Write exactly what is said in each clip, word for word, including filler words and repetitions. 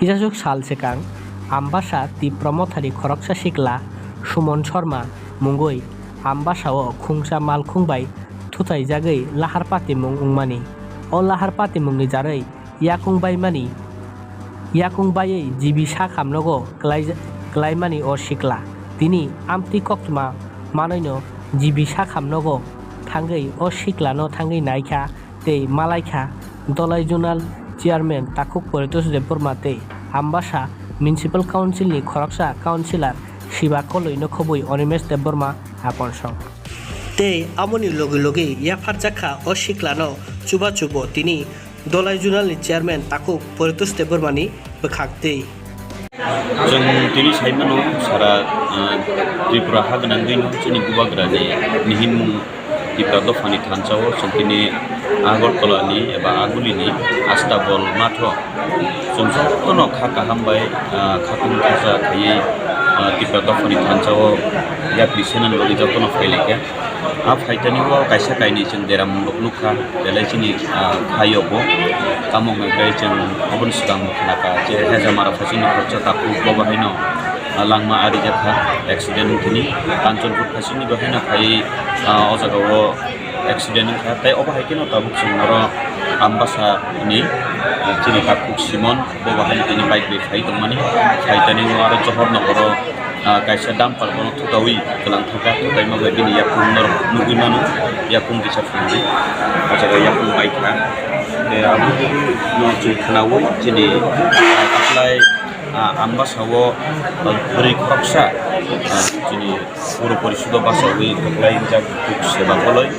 Kisasuk sal swkang Ambasa Tipra Mothani khoroksa sikla Suman Sharma mungwi Ambasa o khungsa malkhung bai thutaijagwi lahar patimung wngmani. O lahar patimungni jarwi yakung baimani, yakung baiwi G B sakhamnogo klai-, klaimani o sikla. Tini amtwi koktwma manwino G B sakhamnogo thangwi o siklano thangwi naikha tei malaikha Dhalai Zonal Chairman Takhuk Paritosh Debbarma tei Ambasa Municipal Council ni khoroksa Councillor Siba Koloi no khobwi Animesh Debbarma Akonsong. Tei amoni logi logi yapharjakha o siklano chuba chubo tini Dhalai Zonal ni Chairman Takhuk Paritosh Debbarma ni bwkhak twi. Chwng tini sai mano sara, ah, Tripura ha gwnangwi no chini bubagra ni nihimung Tipra dophani thansa o chwng tini Agartala ni eba Aguli ni Astabol matho chwng jotono kha kaham bai, ah, khatung khacha khaiwi, ah, Tipra dophani thansa o yapri senani bagwi jotono phailaikha. A phaitani o kaisa kainwi chwng dera mungrok nukha, belai chini, ah, khaio bo. Tamo hwnkhe chwng oboni swkang bo khnakha je Hejamara phaisingni khoroksa takhuk bo bahaino, ah, langma arijakha accident wngthini. Kanchanpur phaisingni bahaino khai, ah, o jagao accident wngkha. Tei obo hai kheno tabuk chwng oro Ambasa ni, ah, chini takhuk Simon bo bahaino tini bike bai phai tongmani. Phaitani o aro Johor nogoro ah, kaisa dumper bono thutaui kwlang thangkha, thutaima bai bini yakung norok nugui mano, yakung kisa phunukdi. O jaga yakung baikha. Tei abono chwng khwnaui chini, ah, taklai, ah, Ambasa o, ah, bwrwi khoroksa, ah, chini puro porisodo bachaui taklai wngjak Seba Koloi.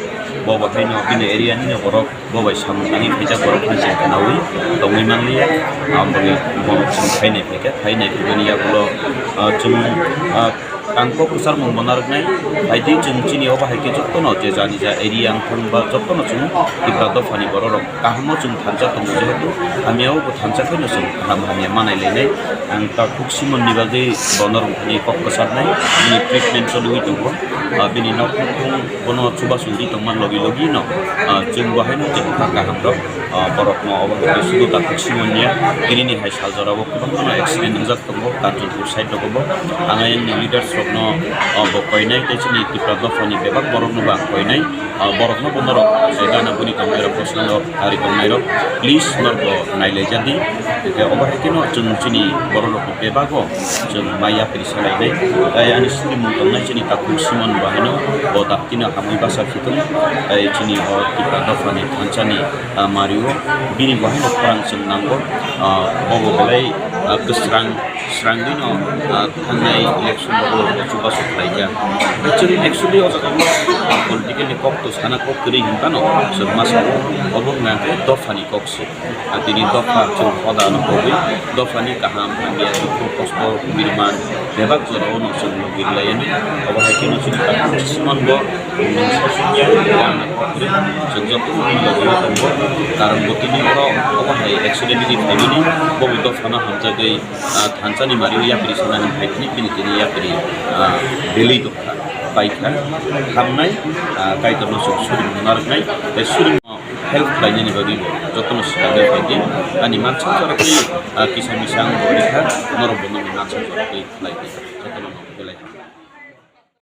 Bo bo haino bini area nini borok bo bai samung tangwi khaijak borok phano chwng khwnaui tongwi manliya, aboni borok chwng phainai phaikha, phainai phaibaini yagulo, ah, chwng, ah, ang kok kwcharmung bo narwknai, phaidi chwng chini obo hai khe jotono je jani ja area wngthang ba jotono chwng Tipra dophani borok rok kahamo chwng thansa tongo, jehetu hamya o bo thansa khaino chwng kaham hamya manai lainai. Ang takhuk Simon ni bagwi bo norok ni kok kwcharnai, bini treatment choliui tongo, ah, bini nok nukhung bono chubachu ri tongma logi logi no, ah, chwng bo haino chwng kha kaham rok, ah, borok no obo hai khe sudu takhuk Simon ya, tini ni hai sal jora o kwbangma no accident wngjak tongo, Kanchanpur side rogo bo. Ang ayang ni leaders rok no, ah, bo koinai tei chini Tipra dopha ni bebak borok no bo ang koinai, ah, borok no bo norok je gana buni tongnai rok, bwskango ari tongnai rok, please norok bo nai lai ja di. Hingke obo hai khe no chwng chini borok rok ni bebak o chwng mai yapri salainai. Tai ani surimung tongnai chini takhuk Simon bo haino bo daktino hamwi basa khitung. Tai chini o Tipra dophani thansa ni, ah, mari o bini bo haino khorang chwng nango. Ah, bo bo belai, ah, kwsrang srangwi no, ah, thangnai election bo bo chubachu khlaijak. Actually, actually o jaga o, ah, political ni kok to sana kok kwrwi hinphano chwng ma sao. Obo wngkha khe dophani kok se. Ah, tini dopha chwng hoda no kogwi, dophani kaham hamya, dukhu kosto, birman, bebak jorao no chwng logirlaiani. Obo hai kheno chini takhuk Simon bo, mm, sosokya, gana kokrwi, chwng jotono ni logi o tongo. Karon bo tini oro obo hai accident ni phaimani, bo bo dophano hamjagwi, ah, thansa ni mari o yapri sana ni phai phini, bini tini yapri, ah, belwi tongkha, paikha, hamnai, ah, Kaitor no chwng surimung narwknai, tei surimung help khlainani bagwi bo jotono swkangwi phaidi. Ani mansa jorokni, ah, kisa misa ang bo rikha, norok bo nokni mansa jorokni khlai di.